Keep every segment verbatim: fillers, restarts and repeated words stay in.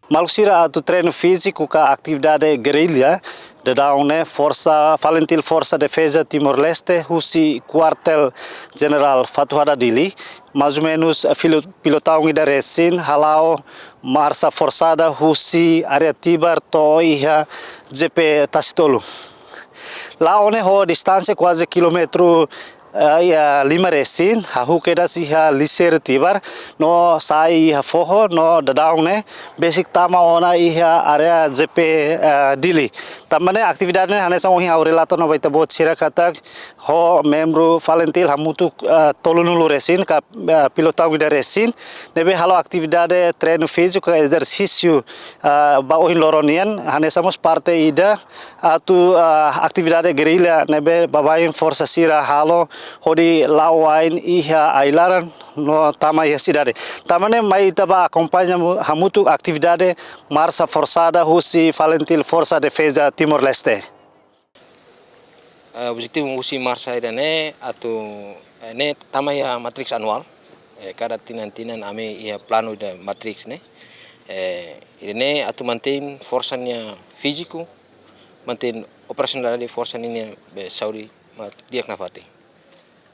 Maluk sira, atu treinu fíziku ka atividade gerrilla, daudaun ne'e forsa, FALINTIL Forsa Defeza Timor-Leste husi Kuartél Jenerál Fatuhada Dili, mais ou menus pilo-, pilotaun ida resin hala'o marsa forsada husi área Tibar to'o iha J P Tasitolu. La'o ne'e ho distánsia kuaze kilómetru, eh, iha lima resin, hahú kedas iha Lisir Tibar, no sai iha foho, no daudaun ne'e besik tama ona iha área J P, eh, Dili. Tanba ne'e atividade ne'e hanesan ohin ha'u relata ona ba ita-boot sira katak ho membru FALINTIL hamutuk, eh, tolunulu resin ka, eh, pilotaun ida resin, ne'ebé halo atividade treinu fíziku, ezersísiu, eh, ba ohin loron nian, hanesan mós parte ida atu, eh, atividade gerrilla ne'ebé baibain forsa sira halo hodi la'o wa'in iha ai-laran no tama iha sidade. Tanba ne'e mai ita bá akompaña mu-, hamutuk atividade marsa forsada husi FALINTIL Forsa Defeza Timor-Leste. Eh, objetivu husi marsa ida-ne'e atu, eh, ne'e tama iha matrix anuál. Eh, kada tinan-tinan ami iha planu ida matrix ne'e. Eh, ida-ne'e atu mantein forsa nia fíziku, mantein operasionalidade forsa ninia, eh, saúde mak di'ak nafatin.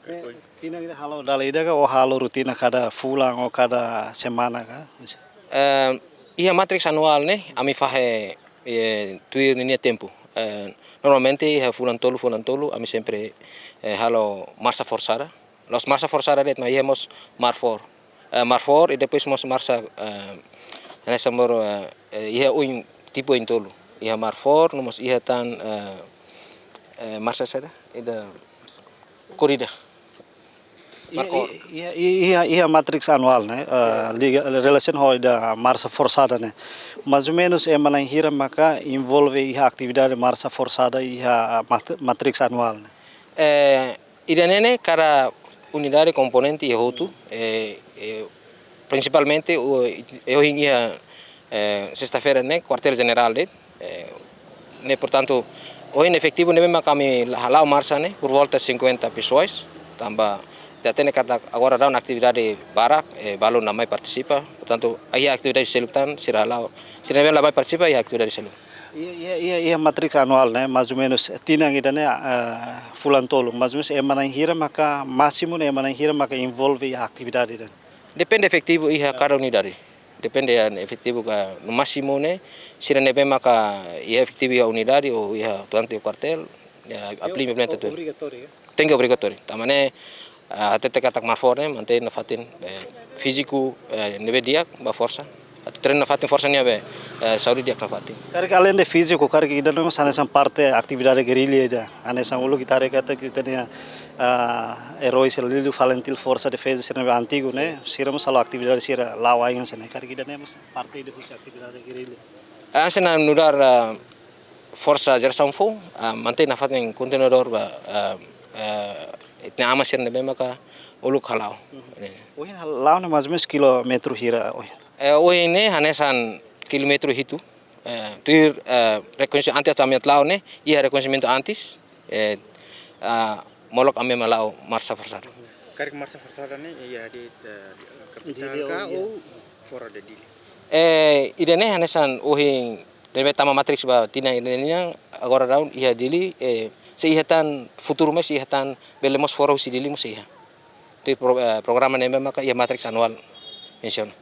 Ne'e, tinan ida halo dala ida ka, ou halo rutina kada fulan ou kada semana ka? Eh, iha matrix anuál ne'e, ami fahe, eh, tuir ninia tempu. Eh, normalmente iha fulan tolu, fulan tolu, ami sempre, eh, halo marsa forsada. La'ós marsa forsada de'it, maibé iha mós marfor. Eh, marfor, i depois mós marsa, eh, hanesan mós, eh, eh, iha oin, tipu oin tolu. Iha marfor, no mós iha tan, eh, eh, marsa saida, ida korrida. Iha, marka iha, iha, iha, iha matrix anuál ne'e, eh, liga, relasiona ho ida marsa forsada ne'e. Mais ou menus ema na'in hira maka envolve iha atividade marsa forsada iha mat-, matrix anuál ne'e? Eh, ida-ne'e ne'e kada unidade komponente iha hotu, eh, eh, prinsipalmente o, eh, ohin iha, eh, sesta-feira ne'e, Kuartél Jenerál de'it, eh, ne'e, portantu, ohin efetivu ne'ebé mak ami la-, hala'o marsa ne'e, por volta cinquenta pessoas, tanba ita hatene katak agora daudaun atividade barak, eh, balun la mai partisipa, portantu, iha atividade seluk tan, sira hala'o, sira ne'ebé la mai partisipa, iha atividade seluk. Iha, iha, iha, iha matrix anuál ne'e, mais ou menus tinan ida ne'e, eh, fulan tolu, mais ou menus ema na'in hira maka, másimu ne'e ema na'in hira maka envolve iha atividade ida-ne'e? Depende efetivu iha kada unidade. Depende iha efetivu ka, no másimu ne'e, sira ne'ebé maka iha efetivu iha unidade ou iha atuante kuartél, ya, aplika implementa tuir. Obrigatóriu, ya? Tenke obrigatóriu. Tanba ne'e, ah, hatete katak marfor ne'e, mantein nafatin, eh, fíziku, eh, ne'ebé di'ak ba forsa. Atu treinu nafatin forsa nian be, eh, saúde di'ak nafatin. Karik aleinde fíziku, karik ida-ne'e mós hanesan parte atividade gerrilla ida. Hanesan uluk ita haree katak ita-nia, ah, erói sira liuliu FALINTIL Forsa Defeza sira ne'ebé antigu ne'e, sira mós halo atividade sira la'o wa'in hanesan ne'e. Karik ida-ne'e mós parte ida husi atividade gerrilla. Hanesan nu'udar, ah, forsa jerasaun foun, ah, mantein nafatin kontinuadór ba, ah, ah, ita-nia aman sira ne'ebé maka uluk hala'o. Mhm. Eh. Ohin hal-, la'o ne'e mais ou menus kilómetru hira ohin? Eh, ohin ne'e hanesan kilómetru hitu. Eh, tuir, eh, rekoñesimentu antes atu ami atu la'o ne'e, iha rekoñesimentu antes, eh, ah, molok ami mak la'o marsa forsada. Karik marsa forsada ne'e, iha di, eh, di, kapitál ka, iya, ou fora de Dili? Eh, ida-ne'e hanesan ohin, ne'ebé tama matrix ba tinan ida-ne'e nian, agora daudaun iha Dili, eh, se iha tan futuru mós, se iha tan bele mós fora husi Dili mós iha. Tuir pro-, eh, programa ne'ebé maka iha matrix anuál mensiona.